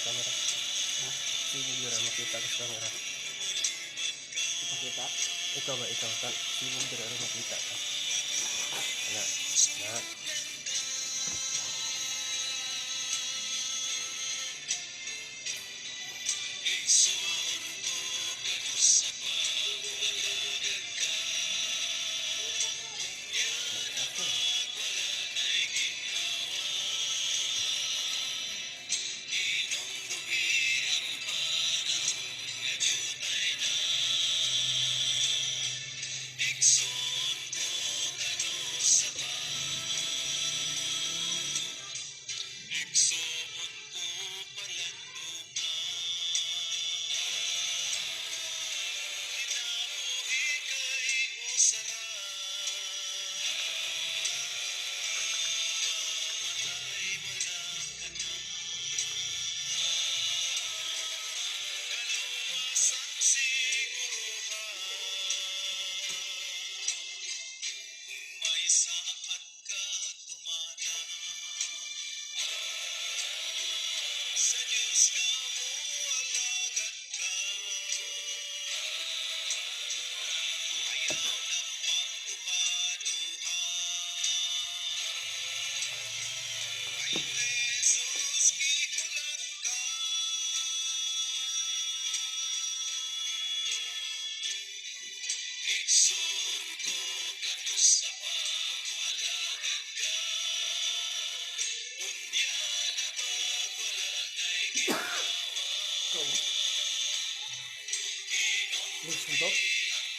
Camera. Ha? Sibog dira makita ka sa camera. Ipakita. Ikaw ba ikaw tan sibog dira aron makita ka. Ana. Na. Ikaw. Mix mo to?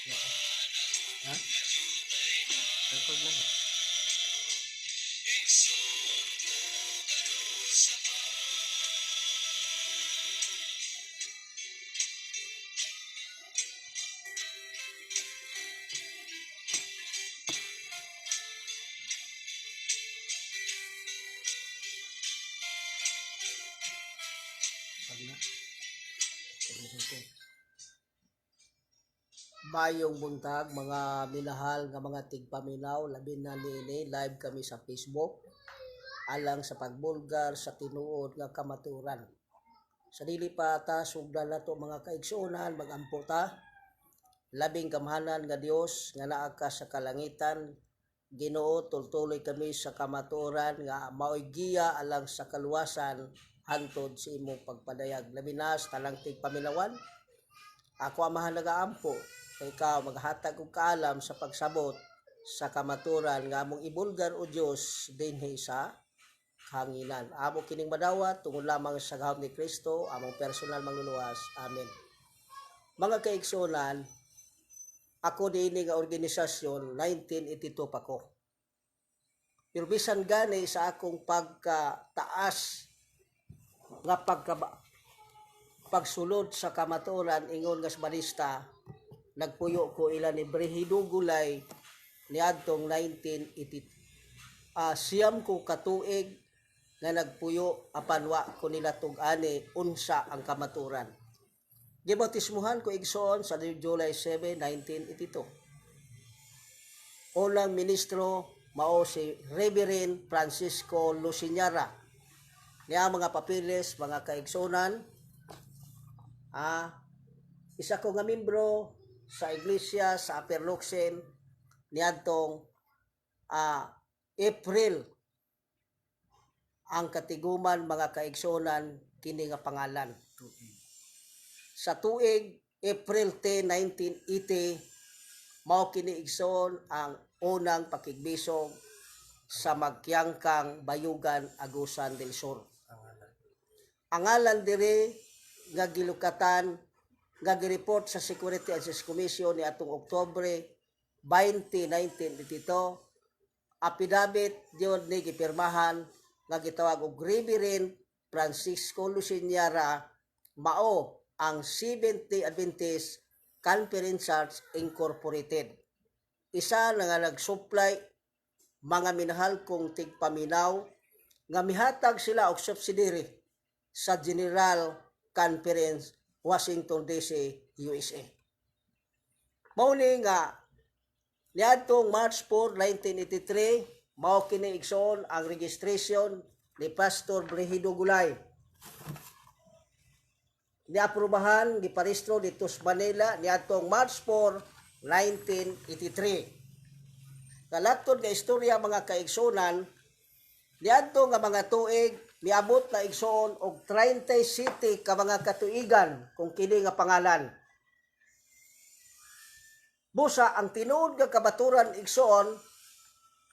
Na. Ha? Record na. Sabi na. Sabi na sa Mayong buntag, mga minahal nga mga tigpaminaw, labi na niini live kami sa Facebook alang sa pagbulgar sa tinuod nga kamaturan. Sa dili pa ta sugdan nato, mga kaigsuonan, magampo ta. Labing gamhanan nga Dios nga naa ka sa kalangitan, Ginoo, tultuloy kami sa kamatuoran nga maoy giya alang sa kaluwasan hantod sa imong pagpadayag. Labi na sa tanang tigpaminawan, ako, Amahan, nagaampo kay ikaw maghatag og kaalam sa pagsabot sa kamaturan nga among ibulgar, o Dios, dinhi sa hanginan. Amo kining madawat tungod lamang sa gahom ni Kristo, among personal mangluluwas. Amen. Mga kaigsuonan, ako dinhi nga organisasyon 1982 pa ko. Pero bisan gani sa akong pagkataas nga pagsulod sa kamatuoran ingon nga balista, nagpuyo ko ila ni Brihido Gulay niadtong 1980. 9 ko katuig nga nagpuyo apan wa ko nila tug-ani unsa ang kamatuoran. Gibautismuhan ko, igsoon, sa July 7, 1982. Unang ministro mao si Reverend Francisco Luciñara. Niya mga papeles, mga kaigsunan, isa ko nga membro sa iglesia sa Upper Locsin niadtong April. Ang katiguman, mga kaigsunan, kini nga pangalan. Tuig. Sa tuig April 10, 1980, mao kini, igsoon, ang unang pakigbisog sa Magkyangkang, Bayugan, Agusan del Sur. Ang ngalan. Ang ngalan diri nga gilukatan nga gireport sa Security and Exchange Commission ni atong Oktubre 20, 1982, affidavit diyon ni gipirmahan nga gitawag og Reverend Francisco Luciñara, mao ang Seventh-day Adventist Conference Church Incorporated. Isa na nga nag-supply, mga minahal kong tigpaminaw, nga mihatag sila og subsidiary sa General Conference, Washington DC, USA. Mao ni nga niadtong March 4, 1983, mao kini, igsoon, ang registration ni Pastor Brigido Gulay. Niaprobahan, giparehistro dito sa Manila niadtong March 4, 1983. Kalatod nga istorya, mga kaigsunan, niadto nga mga tuig miabot na, igsoon, og 37 ka mga katuigan kung kini nga pangalan. Busa ang tinuod nga kabaturan, igsoon,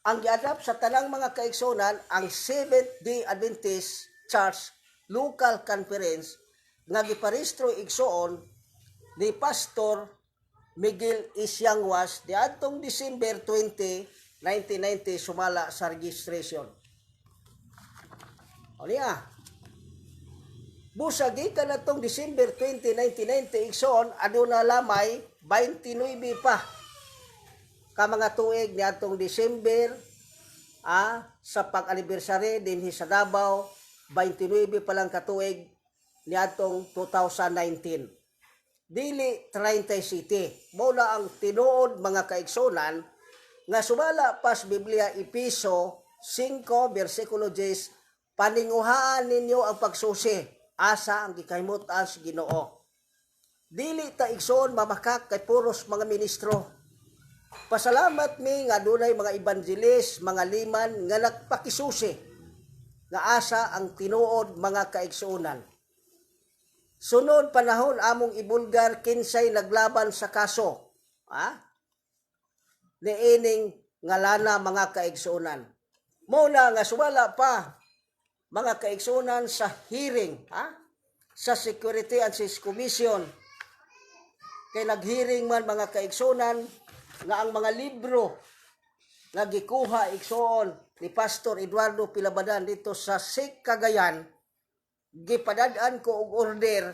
ang giadapt sa tanang mga kaigsunan ang Seventh Day Adventist Church Local Conference nga giparehistro, igsoon, ni Pastor Miguel Isyangwas diadtong December 20, 1990 sumala sa registration. O niya. Busa gikan natong December 20, 1990, igsoon, aduna lamay 29 pa ka mga tuig niadtong December sa pag-anniversary dinhi sa Davao, 29 pa lang katuig niadtong 2019, dili 37. Mao na ang tinuod, mga kaigsunan, nga sumala pas Biblia, Epeso 5 versikulo 10, paninguhaan ninyo ang pagsusi asa ang gikahimut-an sa Ginoo. Dili ta, igsoon, mamakak kay puros mga ministro. Pasalamat mi nga dunay mga evangelist, mga liman nga nagpakisusi nga asa ang tinuod, mga kaigsuonan. Sunod panahon among ibulgar kinsay naglaban sa kaso. Ha? Niining ngalana, mga kaigsuonan. Mao na nga sumala pa, mga kaigsuonan, sa hearing, ha? Sa Security and Sales Commission, kay naghearing man, mga kaigsuonan, nga ang mga libro nga gikuha, igsoon, ni Pastor Eduardo Pilabadan dito sa SEC Cagayan, gipadad-an ko og order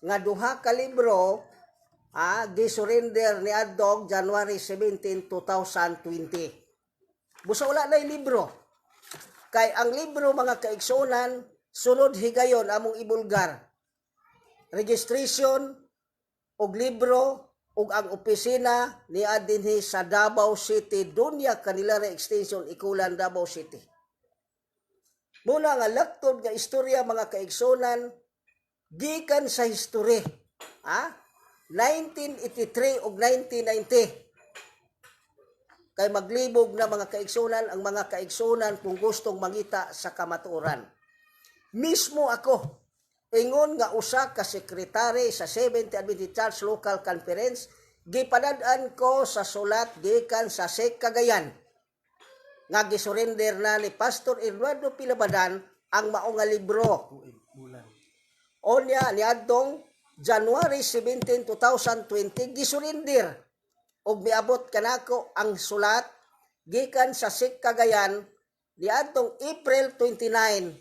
nga duha ka libro gisurrender ni adtong January 17, 2020. Busa wala na libro. Kay ang libro, mga kaigsuonan, sunod higayon among ibulgar. Registration og libro ug ang opisina ni dinhi sa Davao City, Dunya Candelaria Extension, Ikulan, Davao City. Muna nga laktod nga istorya, mga kaigsunan, gikan sa history. Ha? 1983 ug 1990. Kay maglibog na, mga kaigsunan, ang mga kaigsunan kung gustong mangita sa kamatuoran. Mismo ako, ingon nga usa ka sekretary sa Seventh Adventist Church Local Conference, gipadad-an ko sa sulat gikan sa SEC Cagayan nga gisurrender na ni Pastor Eduardo Pilabadan ang mao nga libro. Tuig, bulan. Onya niadtong January 17, 2020 gisurrender ug miabot kanako ang sulat gikan sa SEC Cagayan niadtong April 29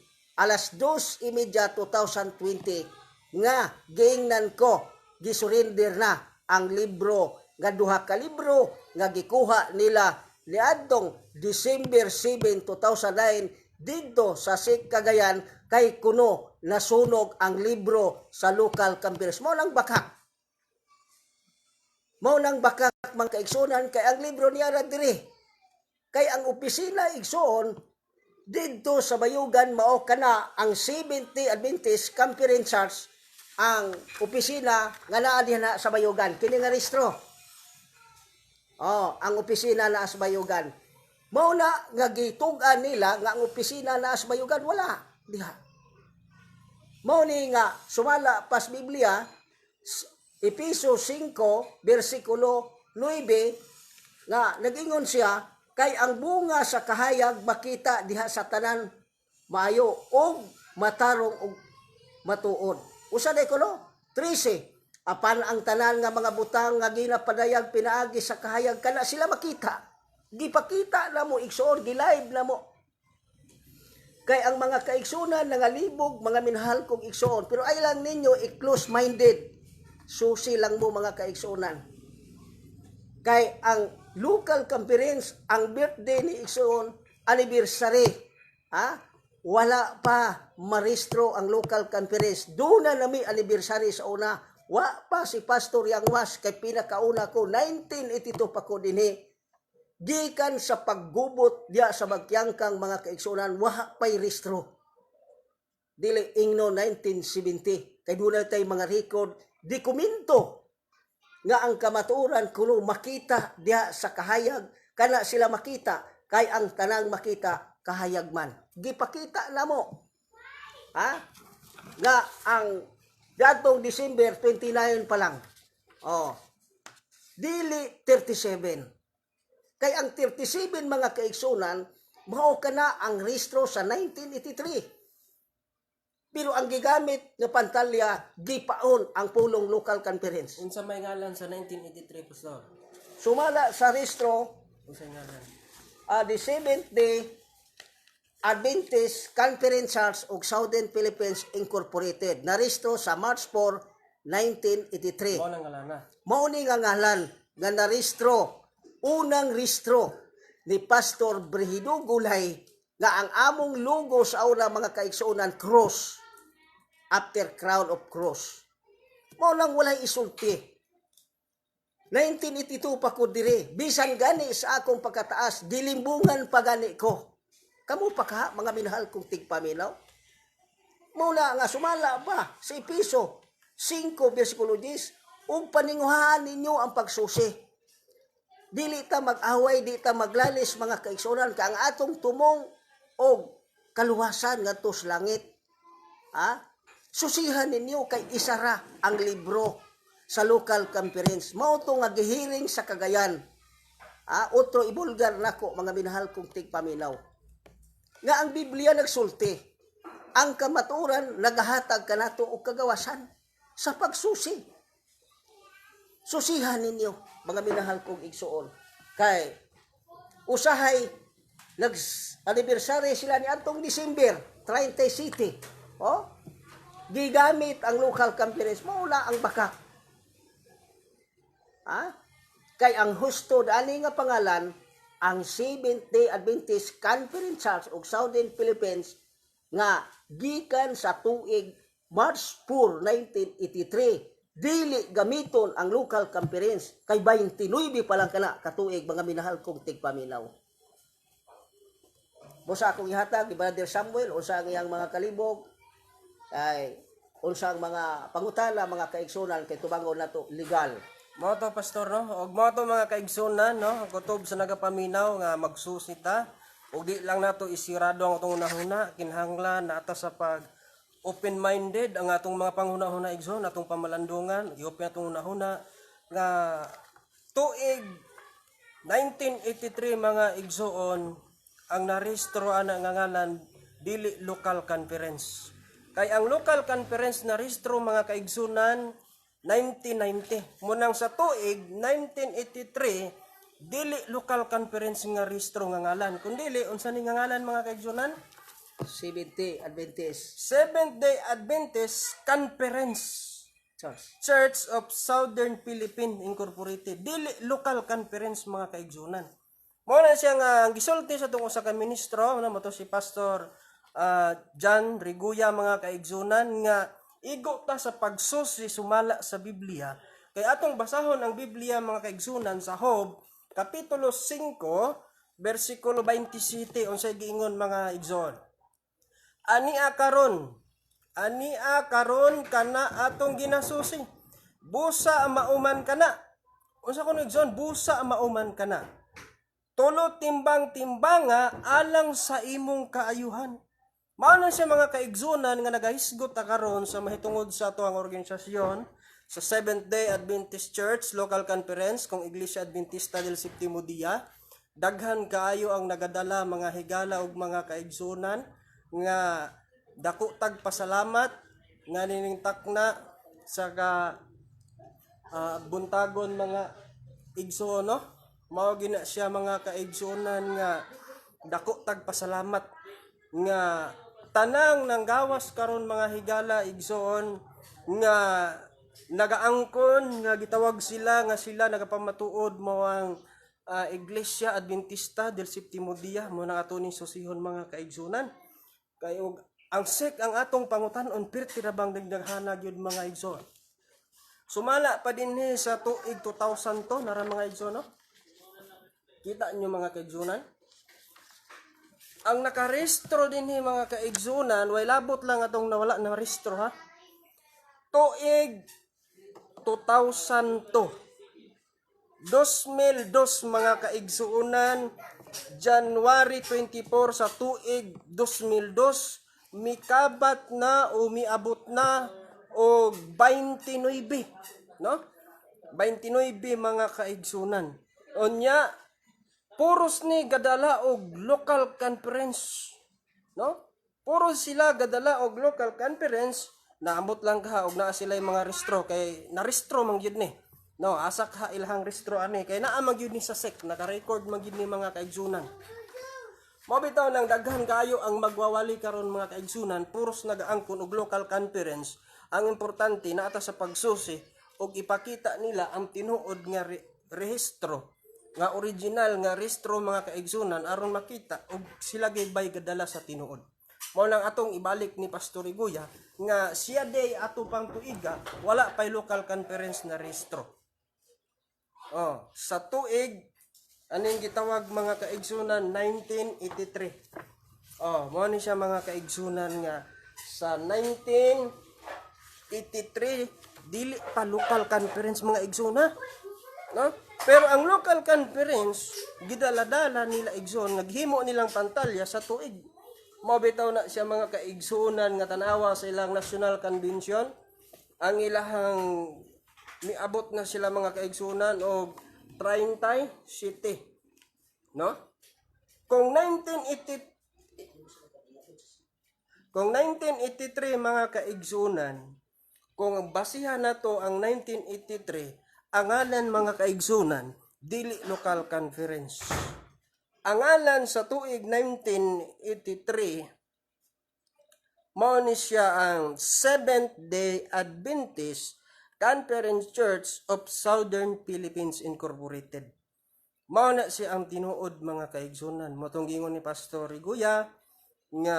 alas 2:30 2020 nga giingnan ko gisurrender na ang libro nga duha ka libro nga gikuha nila niadtong December 7, 2009 didto sa SEC Cagayan, kay kuno nasunog ang libro sa local conference. Mao nang bakak. Mao nang bakak, mga kaigsunan, kay ang libro niya ra diri. Kay ang opisina, igsoon, didto sa Bayugan, mao kana ang 70 Adventist Conference Church ang opisina nga naa diha na sa Bayugan. Kini nga rehistro. Oh, ang opisina naa sa Bayugan. Mao na nga gitug-an nila nga ang opisina naa sa Bayugan, wala diha. Mao ni nga sumala pas Biblia Epeso 5 versikulo 9 nga nagingon siya kay ang bunga sa kahayag makita diha sa tanan maayo og matarong og matuod. Usa day kuno? 13. Apan ang tanan nga mga butang nga ginapadayag pinaagi sa kahayag kana sila makita. Gipakita na mo, igsoon, gilive na mo. Kay ang mga kaigsunan nangalibog, mga minahal kong igsoon, pero ay lang ninyo i-close-minded. Susi lang mo, mga kaigsunan. Kay ang local conference, ang birthday ni igsoon, anniversary. Ha? Wala pa marehistro ang local conference. Doon na nami anniversary sa una. Wa pa si Pastor Yangwas kay pinakauna ko 1982 pa ko dinhi. Gikan sa paggubot diya sa Magkyangkang, mga kaigsunan, wa pa'y rehistro. Dili ingno 1970. Kay dunay tay mga record, dokumento nga ang kamatuoran kuno makita diha sa kahayag, kana sila makita, kay ang tanang makita kahayag man. Gipakita namo, ha, nga ang datong December 29 pa lang, oh, dili 37, kay ang 37, mga kaigsunan, mao kana ang rehistro sa 1983, pero ang gigamit nga pantalya, gipaon ang pulong local conference. Unsa may ngalan sa 1983, Pastor? Sumala sa rehistro, Unsa ngalan? The Seventh Day Adventist Conference Church of Southern Philippines Incorporated. Narehistro sa March 4, 1983. Mao nang ngalan na. Mao ni nga ngalan nga narehistro, unang rehistro ni Pastor Brigido Gulay, nga ang among logo sa una, mga kaigsuonan, cross after crown of cross. Mao lang, walay isulti. 1982 pa ko dire. Bisan gani sa akong pagkataas, gilimbungan pa gani ko. Kamo pa ka, mga minahal kong tigpaminaw. Muna nga sumala ba sa Epeso 5 versikulo 10, ug paninguhaan ninyo ang pagsusi. Dili ta mag-away, di ta maglalis, mga kaigsuonan, ka ang atong tumong og kaluwasan ngadto sa langit. Ha? Susihan ninyo kay isara ang libro sa local conference. Mao to nga gihiring sa Cagayan. Ah, otro ibulgar nako, mga minahal kong tigpaminaw. Nga ang Biblia nagsulti. Ang kamatuoran nagahatag kanato og kagawasan sa pagsusi. Susihan ninyo, mga minahal kong igsuon. Kay usahay nag anniversary sila ni atong December 30 City. Oh? Gigamit ang local conference, maula ang baka. Ha? Kay ang husto dani nga pangalan ang Seventh Day Adventist Conference Church of Southern Philippines nga gikan sa tuig March 4, 1983. Dili gamiton ang local conference kay 29 pa lang kana katuig, mga minahal kong tigpaminaw. Busa akong ihatag ni Brother Samuel unsa ang iyang mga kalibog, ay unsa ang mga pangutana, mga kaigsunan, kay tubangon nato legal. Mao to, Pastor, no. Og mao to, mga kaigsunan, no, ang kutob sa nagapaminaw nga magsusi ta ug di lang nato isirado ang atong hunahuna, kinahanglan naata sa pag open-minded ang atong mga panghunahuna, igsoon, atong pamalandungan, i-open atong hunahuna nga tuig 1983, mga igsoon, ang narehistro ana nga ngalan dili local conference. Kay ang local conference narehistro, mga kaigsunan, 1990. Munang sa tuig 1983 dili local conference nga rehistro nga ngalan. Kun dili, unsa ni nga ngalan, mga kaigsunan? Seventh Day Adventist Seventh Day Adventist Conference Church. Church of Southern Philippines Incorporated. Dili local conference, mga kaigsunan. Mao na siya nga ang gisulti sa tungkol sa ka ministro na mo to si Pastor John Riguya, mga kaigsunan, nga igo ta sa pagsusi sumala sa Biblia. Kay atong basahon ang Biblia, mga kaigsunan, sa Job kapitulo 5 bersikulo 27, unsay giingon, mga igsoon? Ania karon, ania karon kana atong ginasusi. Busa mauman kana. Unsa kuno, igsoon? Busa mauman kana. Tulo timbang timbanga alang sa imong kaayuhan. Mao na siya, mga kaigsunan, nga nagahisgot ta karon sa mahitungod sa ato ang organisasyon sa Seventh Day Adventist Church Local Conference kung Iglesia Adventista del Septimo Dia. Daghan kaayo ang nagadala, mga higala ug mga kaigsunan, nga dako tag pasalamat nga nining takna sa ka buntagon, mga igsoon, no. Mao gina siya, mga kaigsuonan, nga dako tag pasalamat nga tanang nanggawas karon, mga higala, igsoon, nga nagaangkon nga gitawag sila nga sila nagapamatuod mo ang Iglesia Adventista del Septimo Dia. Mo na ato ning susihon, mga kaigsunan, kay og ang sek ang atong pangutan-on, pirti ra bang dagdaghana gyud, mga igsoon. Sumala pa dinhi sa tuig 2000 to nara, mga igsoon, no? Kita nyo, mga kaigsunan, ang nakarehistro dinhi, mga kaigsunan, way labot lang atong nawala na rehistro, ha. Tuig 2002. 2002, mga kaigsuonan, January 24 sa tuig 2002, mikabat na o miabot na og 29, no? 29, mga kaigsunan. Unya puros ni gadala og local conference, no? Puros sila gadala og local conference. Naamot lang ka og naa sila mga restro kay narestro man gyud ni, no? Asa ka ilahang restro ani kay naa man gyud ni sa SEC, naka-record man gyud ni, mga kaigsunan. Mao bitaw nang daghan kayo ang magwawali karon, mga kaigsunan, puros nagaangkon og local conference. Ang importante naa ta sa pagsusi og ipakita nila ang tinuod nga rehistro, nga original nga rehistro, mga kaigsunan, aron makita og sila gyud bay gadala sa tinuod. Mao lang atong ibalik ni Pastor Iguya nga siya day ato pang tuiga wala pay local conference na rehistro. Oh, sa tuig aning gitawag, mga kaigsunan, 1983. Oh, mao ni siya, mga kaigsunan, nga sa 1983 dili pa local conference, mga igsoon, no? Pero ang local conference gidala-dala nila, igsoon, naghimo nilang pantalya sa tuig. Mao bitaw na siya, mga kaigsuonan, nga tanawa sa ilang national convention, ang ilahang miabot na sila, mga kaigsuonan, og 30 city, no? Kung 1983, mga kaigsunan, kung basihan nato ang 1983, ang ngalan, mga kaigsunan, dili local conference. Ang ngalan sa tuig 1983, mao ni siya ang Seventh Day Adventist Conference Church of Southern Philippines Incorporated. Mao na siya ang tinuod, mga kaigsunan. Mao tong giingon ni Pastor Riguya nga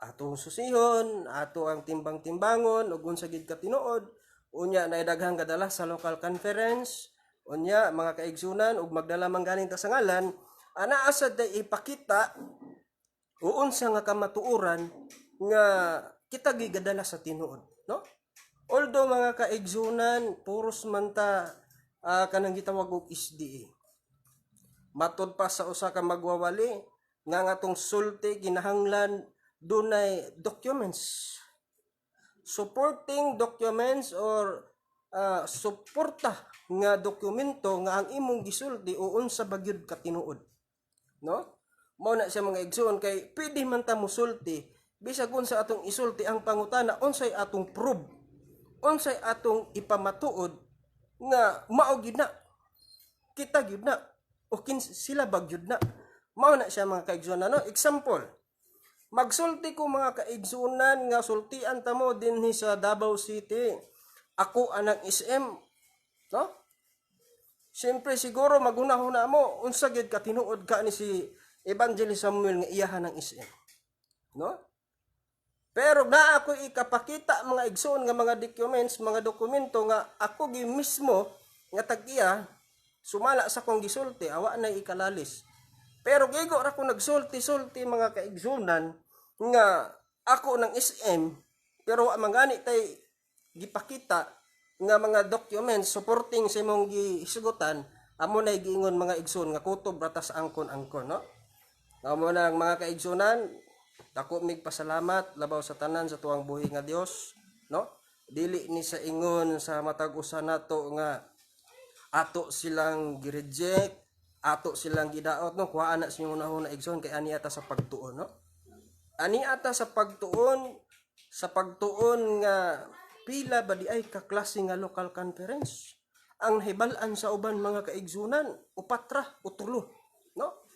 atong susihon, ato ang timbang-timbangon ug unsa gid ka tinuod. Unya na daghang gadala sa local conference. Unya, mga kaigsunan, ug magdala man ganing ta sa ngalan, ana asad day ipakita o unsa nga kamatuoran nga kita gigadala sa tinuod, no? Although, mga kaigsunan, puros man ta kanang gitawag og SDA. Matod pa sa usa ka magwawali nga atong sulti kinahanglan dunay documents, supporting documents or suporta nga dokumento nga ang imong gisulti o unsa ba gyud ka tinuod, no? Mao na siya, mga igsoon, kay pwede man ta musulti bisag unsa atong isulti. Ang pangutana, unsay atong proof, unsay atong ipamatuod nga mao gyud na kita gyud na o sila ba gyud na? Mao na siya, mga kaigsuonan, no? Example, magsulti ko, mga kaigsuonan, nga sultian ta mo dinhi sa Davao City, ako anang SM, no? Siyempre siguro maghuna-huna mo, unsa gyud ka tinuod ka ni si Evangelist Samuel nga iyahan ng SM, no? Pero naa ako ikapakita, mga igsoon, nga mga documents, mga dokumento nga ako gi mismo nga tag-iya, sumala sa kong gisulti, awa na ikalalis. Pero gigo ra ko nagsulti-sulti, mga kaigsunan, nga ako ng SM, pero wa man gani tay gipakita nga mga documents supporting sa imong gisugutan, amo na giingon, mga igsoon, nga kutob ra ta sa angkon-angkon, no? Amo na ang mga kaigsunan, dako mig pasalamat labaw sa tanan sa tuwang buhi nga Dios, no? Dili ni sa ingon sa matag usa nato nga ato silang gi-reject, ato silang gidaot, no? Kuhaan na sa inyong unahuna, igsoon, kay ani ata sa pagtuon, no? Ani ata sa pagtuon nga pila ba di ay kaklase nga local conference ang hibal-an sa uban, mga kaigsunan, upat ra o tulo, no?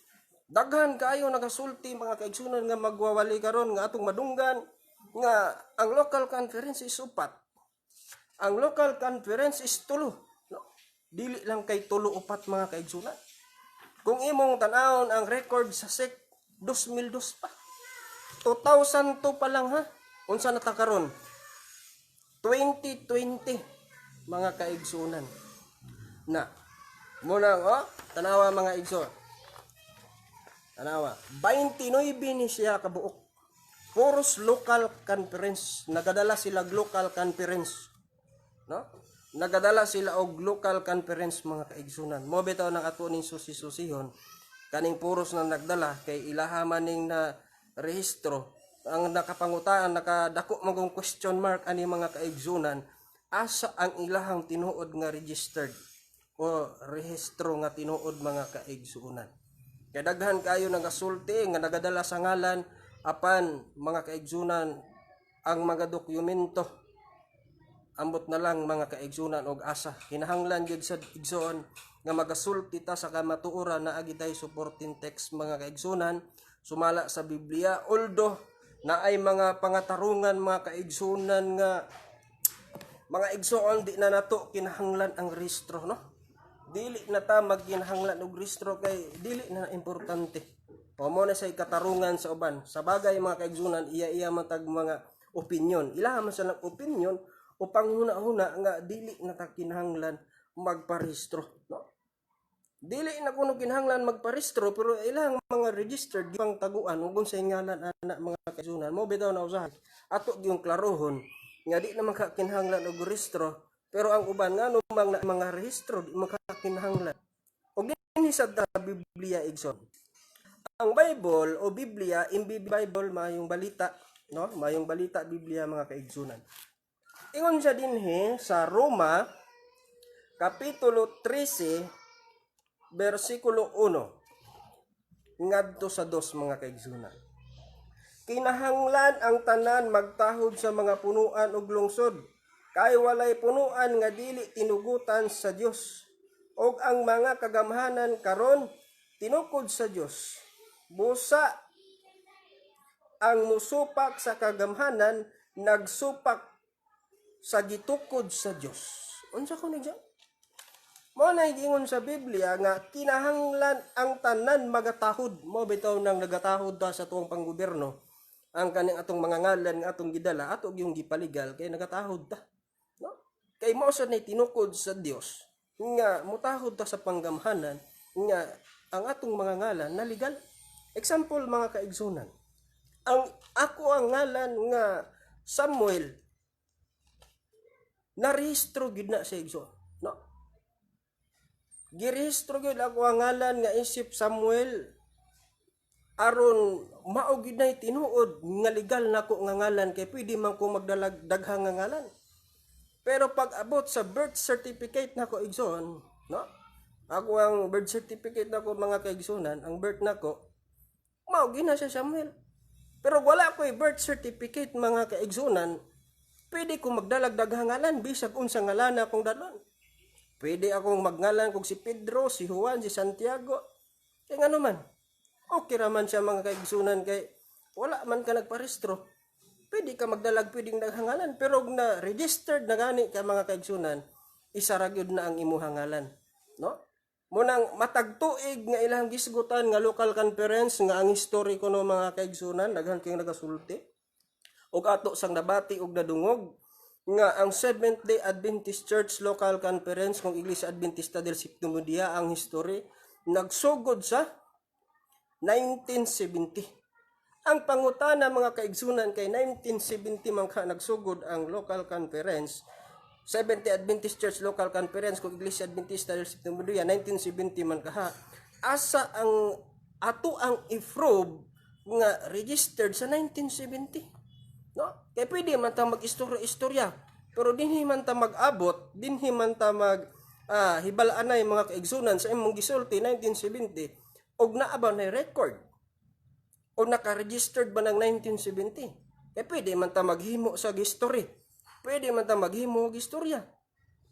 Daghan kaayo nagasulti, mga kaigsunan, nga magwawali karon nga atong madunggan nga ang local conference is upat, ang local conference is tulo, no? Dili lang kay tulo, upat, mga kaigsunan. Kung imong tan-awon ang record sa SEC, 2002 pa, 2002 pa lang ha. Unsa na ta karon? 2020, mga kaigsunan. Na muna, oh, tanawa, mga igsoon. Tanawa, 29 ni siya kabuok. Puros local conference, nagadala sila local conference. No? Nagadala sila og local conference, mga kaigsunan. Mo bitaw nang ato ning susi-susihon kaning puros na nagdala kay ilaha man ning na rehistro. Ang nakapangutaan, nakadako magong question mark ani, mga kaigsunan, asa ang ilahang tinuod nga registered o rehistro nga tinuod, mga kaigsunan? Kay daghan kayo nagasulti nga nagadala sa ngalan, apan, mga kaigsunan, ang mga dokumento ambot na lang, mga kaigsunan, og asa. Kinahanglan gyud sa igsoon nga magasulti ta sa kamatuoran na agi tay supporting text, mga kaigsunan, sumala sa Biblia. Although naay mga pangatarungan, mga kaigsunan, nga mga igsoon, di na nato kinahanglan ang rehistro, no? Dili na ta magkinahanglan og rehistro kay dili na importante. O mo na say katarungan sa uban. Sa bagay, mga kaigsunan, iya-iya man tag mga opinion, ilaha man sa opinion o panghuna-huna nga dili na ta kinahanglan magparehistro, no? Dili na kuno kinahanglan magparehistro, pero ilang mga registered pang taguan ug unsay ngalan ana, mga kaigsunan. Mo bitaw na usahay ato gyung klarohon nga di naman ka kinahanglan og rehistro, pero ang uban ngano mang na mga rehistro di man ka kinahanglan? Og dinhi sa Biblia, igsoon, ang Bible o Biblia, MBB Bible, mayong balita, no? Mayong balita Biblia, mga kaigsunan. Ingon siya dinhi sa Roma kapitulo 13 bersikulo 1 ngadto sa 2, mga kaigsunan. Kinahanglan ang tanan magtahod sa mga punuan ug lungsod kay walay punuan nga dili tinugutan sa Dios, ug ang mga kagamhanan karon tinukod sa Dios. Busa ang musupak sa kagamhanan nagsupak sa gitukod sa Dios. Unsa ko ni diyan? Mo na giingon sa Biblia nga kinahanglan ang tanan magatahod. Mo bitaw nang nagatahod ta sa tuong panggobyerno. Ang kaning atong mga ngalan nga atong gidala, ato gyung gipaligal kay nagatahod ta. No? Kay mao sad nay tinukod sa Dios nga mutahod ta sa panggamhanan nga ang atong mga ngalan naligal. Example, mga kaigsunan. Ang ako ang ngalan nga Samuel, narehistro gid na sa igsoon. No? Girehistro gyud ako ang ngalan nga isip Samuel aron mao gid nay tinuod nga legal nako nga ngalan, kay pwede man ko magdalag daghang nga ngalan. Pero pag abot sa birth certificate nako, igsoon, no? Ako ang birth certificate nako, mga kaigsunan, ang birth nako mao gid na siya Samuel. Pero wala ko'y birth certificate, mga kaigsunan, pwede ko magdalag daghang ngalan bisag unsa ngalan akong dalon. Pwede akong magngalan kog si Pedro, si Juan, si Santiago. Kay ngano man? Okay ra man siya, mga kaigsunan, kay wala man ka nagparehistro. Pwede ka magdalag pwedeng daghang ngalan, pero og na registered na gani ka, mga kaigsunan, isa ra gyud na ang imuhang ngalan, no? Munang matag tuig nga ilang gisgutan nga local conference nga ang history ko, no, mga kaigsunan, daghan kayong nagasulti ug ato sang nabati ug nadungog nga ang Seventh Day Adventist Church Local Conference kung Iglesia Adventista del Septimo Dia, ang history nagsugod sa 1970. Ang pangutana, mga kaigsunan, kay 1970 man ka nagsugod ang local conference, Seventh Day Adventist Church Local Conference kung Iglesia Adventista del Septimo Dia, 1970 man kaha. Asa ang ato ang i-prove nga registered sa 1970? No? Kay pwede man ta mag-istorya-istorya, pero dinhi man ta mag-abot, dinhi man ta mag hibal-anay, mga kaigsunan, sa imong gisulti 1970 og naa ba na record o naka-registered ba ng 1970? Kay pwede man ta maghimo sa history. Pwede man ta maghimo og istorya.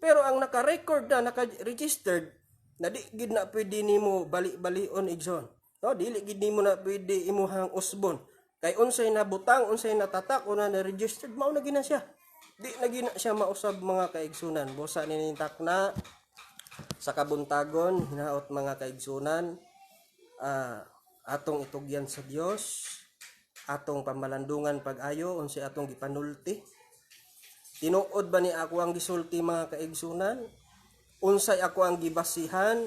Pero ang naka-record na, naka-registered, na di gid na pwede nimo bali-balion, igsoon. No, dili gid nimo na pwede imuhang usbon. Kay unsay nabutang, unsay natatak o na na-registered, mao na gina siya. Di na gina siya mausab, mga kaigsunan. Busa ninintak na sa kabuntagon, hinaot, mga kaigsunan, atong itugyan sa Dios, atong pamalandungan pag-ayo unsay atong gipanulti. Tinuod ba ni ako ang gisulti, mga kaigsunan? Unsay ako ang gibasihan?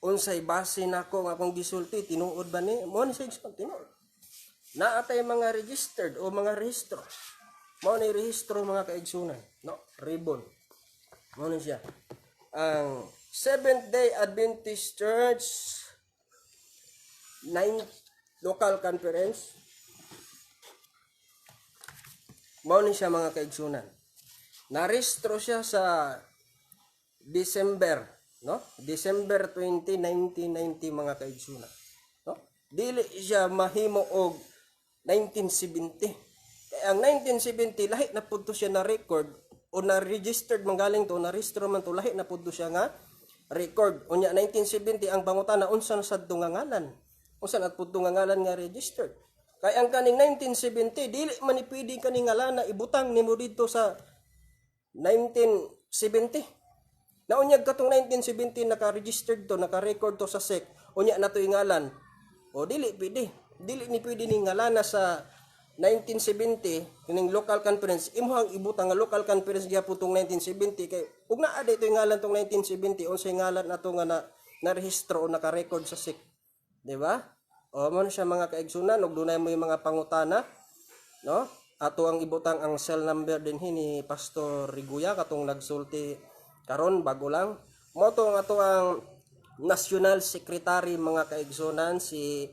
Unsay base nako nga akong gisulti? Tinuod ba ni? Mo ni sa igsoon, tinuod. Naa tay mga registered o mga rehistro. Mao ni rehistro, mga kaigsunan, no? Ribbon. Mao ni siya. Ang Seventh Day Adventist Church nine local conference, mao ni siya, mga kaigsunan. Narehistro siya sa December, no? December 20, 1990, mga kaigsunan, no? Dili siya mahimo og 1970. Kaya ang 1970, lahi na pud to siya na record o na registered manggaling to, na rehistro man to, lahi na pud to siya nga record. Unya 1970, ang pangutana, unsa na sad to nga ngalan? Unsa na pud to nga ngalan nga registered? Kay ang kaning 1970, dili man ni pwede kaning ngalan na ibutang nimo didto sa 1970. Naunyag katong 1970 naka-registered to, naka-record to sa SEC, unya na to ngalan. O dili pwede. Dili ni pwede ni ngalana sa 1970 kining local conference imuhang ibutang nga local conference gyapon tong 1970, kay ug naa dito yung ngalan tong 1970, unsay ngalan ato nga na narehistro o naka-record sa SEC, di ba? O mo na siya, mga kaigsunan. Ug dunay mo yung mga pangutana, no, ato ang ibutang ang cell number din ni Pastor Riguya katong nagsulti karon bago lang. Mo to ang ato ang National Secretary, mga kaigsunan, si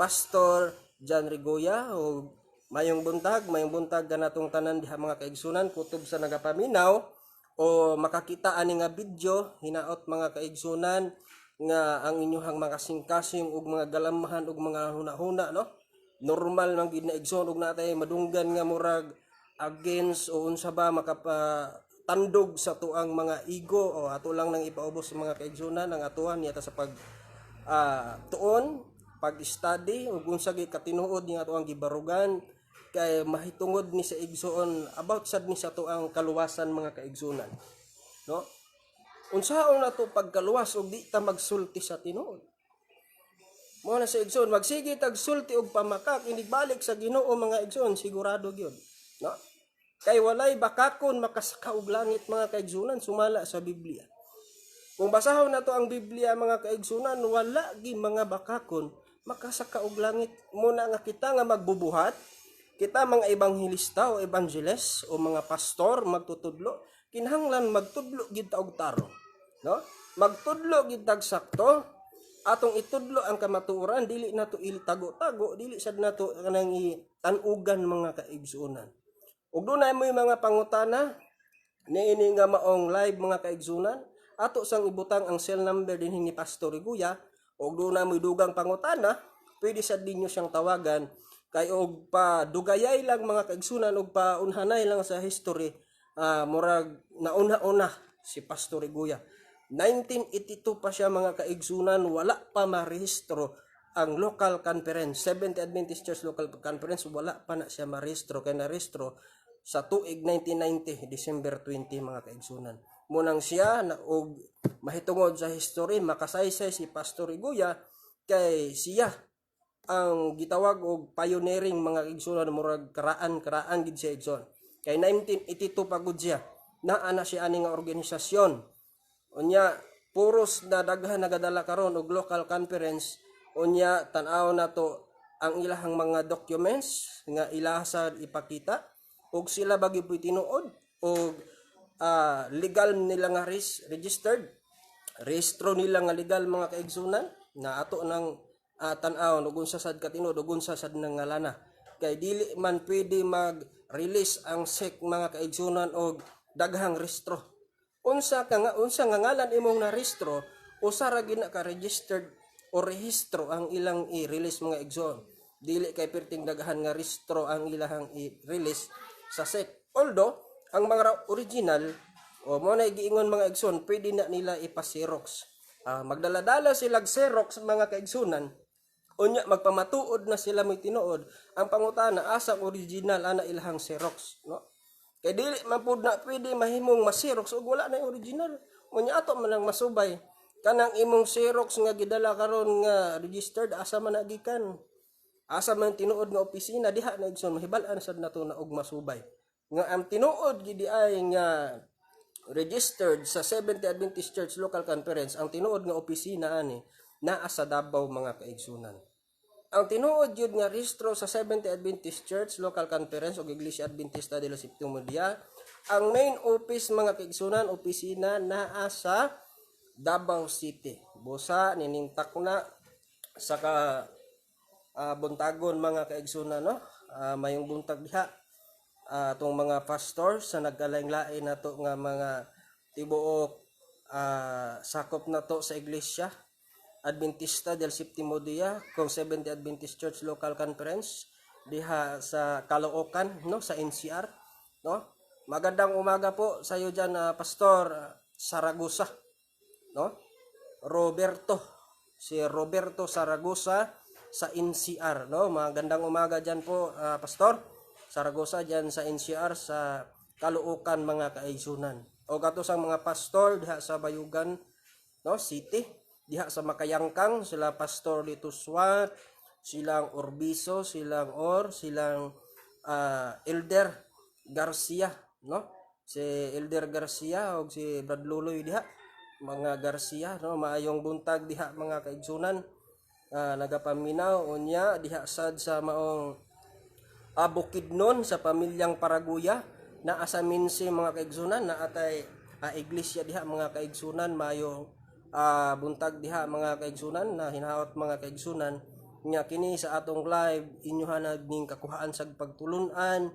Pastor John Riguya. O mayong buntag kanatong tanan diha, mga kaigsunan, kutob sa nagapaminaw o makakita ani nga video. Hinaot, mga kaigsunan, nga ang inyuhang mga kasing-kasing ug mga galamhan ug mga huna-huna, no, normal man gid na, igsoon, ug natay madunggan nga murag against o unsa ba, makapa tandog sa tuang mga ego, o ato lang nang ipaubos sa mga kaigsunan ang atuan niya sa pag tuon, pag-study ug unsa gyud katinuod nga atuang gibarugan, kay mahitungod ni sa igsoon, about sad ni sa tuang kaluwasan, mga kaigsunan, no? Unsaon na to pagkaluwas og di ta magsulti sa tinuod? Mo na sa igsoon, magsige tag sulti og pamakak inigbalik sa Ginoo, mga igsoon, sigurado gyud, no? Kay walay bakakon makasaka og langit, mga kaigsunan, sumala sa Biblia. Kung basahon nato ang Biblia, mga kaigsunan, wala gi mga bakakon makasaka og langit. Muna nga kita nga magbubuhat, kita mga ebanghelista o evangelist o mga pastor magtutudlo, kinahanglan magtudlo gid ta og tarong, no? Magtudlo gid tag sakto, atong itudlo ang kamatuoran, dili nato itago-tago, dili sad nato kanang itanugan, mga kaigsuonan. Ug dunay mo yung mga pangutana niini nga maong live, mga kaigsunan, ato sang ibutang ang cell number din ni Pastor Riguya. Ug dunay mo dugang pangutana, pwede sad ninyo siyang tawagan. Kay og pa dugayay lang, mga kaigsunan, og pa unhanay lang sa history, murag nauna-una si Pastor Riguya. 1982 pa siya, mga kaigsunan, wala pa marehistro ang local conference, Seventh Adventist Church Local Conference, wala pa na siya marehistro, kay narehistro sa tuig 1990, December 20, mga kaigsunan. Munang siya na og mahitungod sa history, makasaysay si Pastor Riguya kay siya ang gitawag og pioneering, mga kaigsunan, murag karaan-karaan gid siya, igsoon. Kay 1982 pa gud siya. Naa na siya ani nga organisasyon. Unya puros na daghan nagadala karon og local conference. Unya tan-aw na to ang ilahang mga documents nga ilaha ipakita og sila ba gyud tinuod og legal nila nga registered, rehistro nila nga legal, mga kaigsunan, na ato nang tan-aw ug unsa sad katinuod ug unsa sad nang ngalana, kay dili man pwede mag-release ang SEC, mga kaigsunan, og daghang rehistro. Unsa ka nga, unsa nga ngalan imong narehistro, usa ra gyud na ka registered o rehistro ang ilang i-release, mga igsoon. Dili kay perting daghan nga rehistro ang ilahang i-release sa SEC, although ang mga original o mo na giingon, mga igsoon, pwede na nila ipa-xerox. Magdala-dala sila xerox, mga kaigsunan, unya magpamatuod na sila may tinuod. Ang pangutana, asa ang original ana ilahang xerox, no? Kay dili man pud na pwede mahimong ma-xerox ug wala na yung original. Unya ato man lang masubay kanang imong xerox nga gidala karon nga registered, asa man na gikan, asa man tinuod nga opisina diha na, igsoon? Mahibal-an sad nato na og masubay nga ang tinuod gidi ay nga registered sa Seventh Adventist Church Local Conference, ang tinuod nga opisina ani naa sa Davao, mga kaigsunan. Ang tinuod yun nga rehistro sa Seventh Adventist Church Local Conference o Iglesia Adventista de los Septimo Dia Ang main office, mga kaigsunan, opisina naa sa Davao City. Busa ninintak na sa ka buntagon, mga kaigsunan, no? Mayong buntag diha atong mga pastor sa nagkalain-lain nato nga mga tibuok sakop nato sa Iglesia Adventista del Septimo Dia kung Seventh Adventist Church Local Conference diha sa Caloocan, no, sa NCR, no? Magandang umaga po sa iyo diyan, Pastor Saragosa, no? Roberto, si Roberto Saragosa sa NCR, no? Magandang umaga diyan po, Pastor Saragosa diyan sa NCR sa Caloocan, mga kaigsunan. O kato sa mga pastor diha sa Bayugan, no, City, diha sa Makayangkang, sila Pastor Lito Swat, silang Orbiso, silang Or, silang Elder Garcia, no? Si Elder Garcia o si Brad Luloy diha, mga Garcia, no? Maayong buntag diha, mga kaigsunan. Nagapaminaw unya diha sad sa maong Bukidnon sa pamilyang Paraguya, naa sa Minsi, mga kaigsunan, naa tay iglesia diha, mga kaigsunan. Maayong buntag diha, mga kaigsunan, na hinaot, mga kaigsunan, nga kini sa atong live inyuhan ning kakuhaan sa pagtulun-an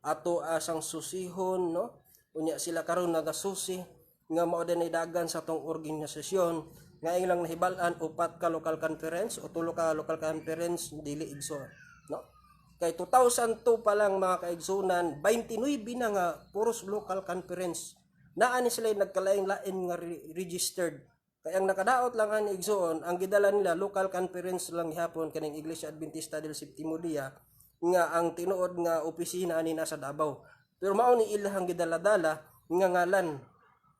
ato asang susihon, no? Unya sila karon nagasusi nga mao din dagan sa atong organisasyon nga ilang nahibal-an upat ka local conference o tulo ka local conference dili igsoon, no? Kay 2002 pa lang, mga kaigsunan, 29 na nga puros local conference. Naa ni sila nagkalain-lain nga registered. Kay ang nakadaot lang ani, igsoon, ang gidala nila local conference lang gihapon kaning Iglesia Adventista del Septimo Dia nga ang tinuod nga opisina ani nasa Davao. Pero mao ni ilahang gidala-dala nga ngalan.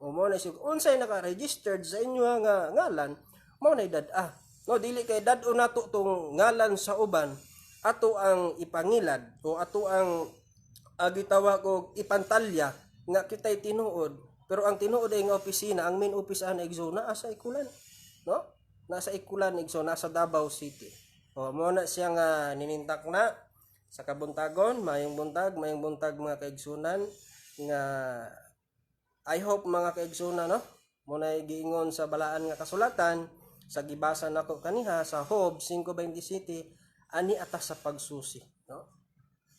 O mao na siya unsay naka-registered sa inyo nga ngalan, mao na dad-a. No, dili kay dad-o nato tong ngalan sa uban, ato ang ipangilad o ato ang gitawag og ipantalya nga kitay tinuod, pero ang tinuod ay nga opisina, ang main office ana, igsoon, naa sa Ikulan, no? Nasa Ikulan, igsoon, nasa Davao City. O mo na siya nga ninintak na sa kabuntagon. Mayong buntag, mayong buntag, mga kaigsunan, nga I hope, mga kaigsunan, no, mo na giingon sa balaan nga kasulatan sa gibasa nako kaniha sa Job 5:27, ani ata sa pagsusi, no,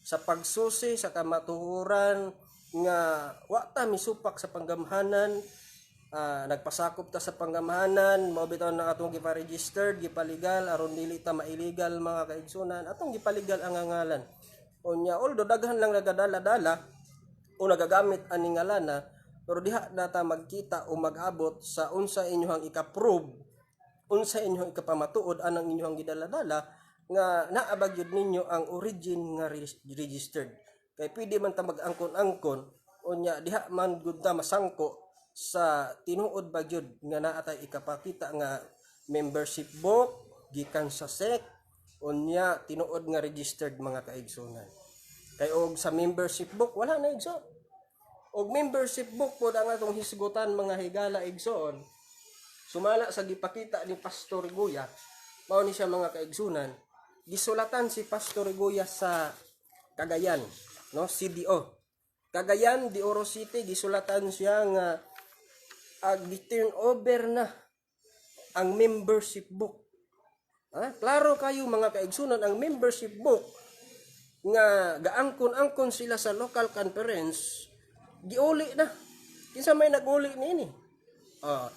sa pagsusi sa kamatuoran nga wa ta misupak sa panggamhanan, nagpasakop ta sa panggamhanan. Mao bitaw na atong gipa-registered, gipaligal aron dili ta mailigal, mga kaigsunan. Atong gipaligal ang ngalan. Unya although daghan lang nagadala-dala o nagagamit ani ngalana, pero diha na ta magkita o mag-abot sa unsa inyong ika-prove, unsa inyong ikapamatuod anang inyong gidala-dala nga naa ba gyud ninyo ang origin nga registered. Kay pwede man ta mag-angkon-angkon, unya diha man gud ta masangko sa tinuod ba gyud nga naa tay ikapakita nga membership book gikan sa SEC, unya tinuod nga registered, mga kaigsunan. Kay og sa membership book wala na, igsoon. Og membership book pod ang atong hisgutan, mga higala, igsoon, sumala sa gipakita ni Pastor Guya, mao ni siya, mga kaigsunan, gisulatan si Pastor Guya sa Cagayan, no, CDO Cagayan de Oro City, gisulatan siya nga gi-turn over na ang membership book. Ah, klaro kayo, mga kaigsunan, ang membership book nga gaangkon-angkon sila sa local conference giuli na. Kinsa may naguli niini?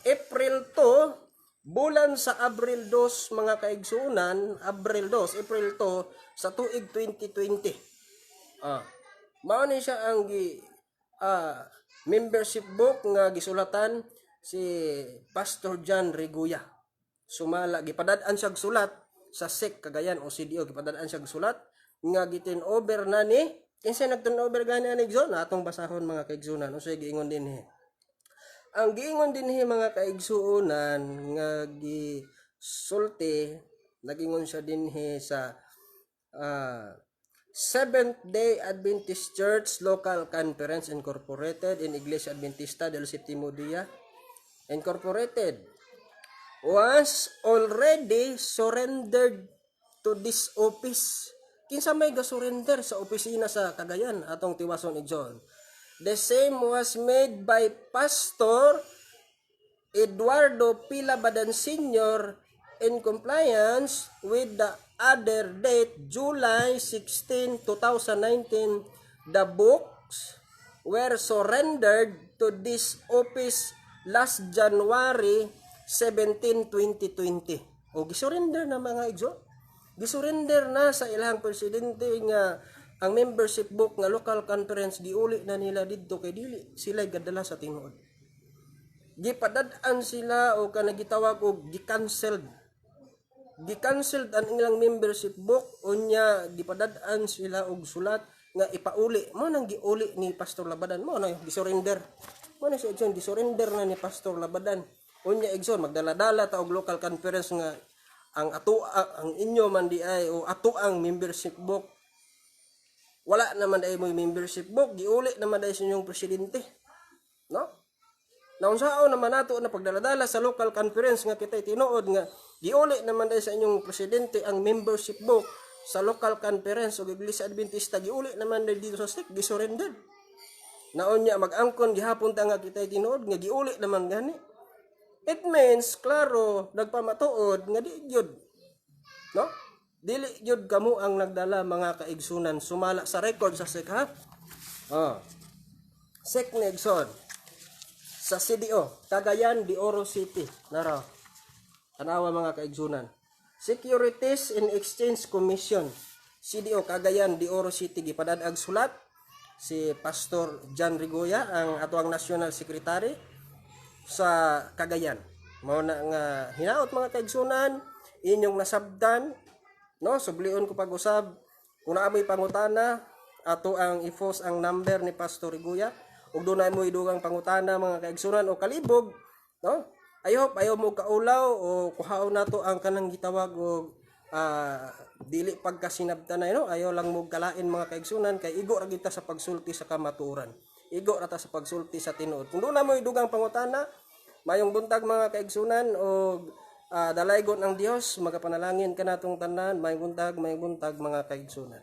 April 2, bulan sa Abril 2, mga kaigsunan, Abril 2, April 2 sa tuig 2020. Mao ni siya ang gi membership book nga gisulatan si Pastor John Reguya. Sumala gipadad-an siya sulat sa SEC Cagayan o CDO, gipadad-an siya sulat nga gi-turn over na ni. Kinsa nag-turn over gani ani, igsoon? Atong basahon, mga kaigsunan, unsay giingon dinhi. Ang giingon dinhi, mga kaigsuonan, nga gisulti, nagingon siya dinhi sa Seventh Day Adventist Church Local Conference Incorporated in Iglesia Adventista del Septimo Dia Incorporated was already surrendered to this office. Kinsa may ga-surrender sa opisina sa Cagayan? Atong tiwason, igsoon. The same was made by Pastor Eduardo P. Labadan Sr. in compliance with the other date, July 16, 2019. The books were surrendered to this office last January 17, 2020. O gisurrender na, mga igsoon. Gisurrender na sa ilang presidente nga ang membership book nga local conference. Giuli na nila didto kay dili sila gadala sa tinuod. Gipadad-an sila o kanang gitawag og gi-cancelled. Gi-cancelled ang ilang membership book, unya gipadad-an sila og sulat nga ipauli. Mo nang giuli ni Pastor Labadan. Mo na gisurrender. Mo na si igsoon, gisurrender na ni Pastor Labadan. Unya, igsoon, magdala-dala ta og local conference nga ang ato, ang inyo man di ay o ato ang membership book. Wala naman ay mo membership book, giuli naman ay sa inyong presidente, no? Naunsaon naman nato na pagdaladala sa local conference nga kita'y tinuod nga giuli naman ay sa inyong presidente ang membership book sa local conference o Iglesia Adventista? Giuli naman day dito sa SEC, gisurrender naon niya. Mag-angkon gihapon ta nga kita'y tinuod nga giuli naman gani. It means klaro nagpamatuod nga di gyud, no, dili gyud kamo ang nagdala, mga kaigsunan, sumala sa record sa SEC, ha. Oh, SEC ni, igsoon, sa CDO, Cagayan de Oro City. Nara. Tanawa, mga kaigsunan. Securities and Exchange Commission, CDO, Cagayan de Oro City, gipadad-ag sulat si Pastor John Rigoya, ang atoang National Secretary sa Cagayan. Mao na nga hinaot, mga kaigsunan, inyong nasabtan, no? Sublion ko pag-usab. Kung naa mo'y pangutana, ato ang i-post ang number ni Pastor Riguya. Ug dunay mo idugang pangutana, mga kaigsunan, o kalibog, no? I hope ayaw mo kaulaw o kuhaon nato ang kanang gitawag og dili pagkasinabtanay, no? Ayaw lang mo kalain, mga kaigsunan, kay igo ra kita sa pagsulti sa kamatuoran. Igo ra ta sa pagsulti sa tinuod. Kung doon mo idugang pangutana, mayong buntag, mga kaigsunan, og dalaygon ang Dios, magapanalangin kanatong tanan. Mayong buntag, mayong buntag, mga kaigsunan.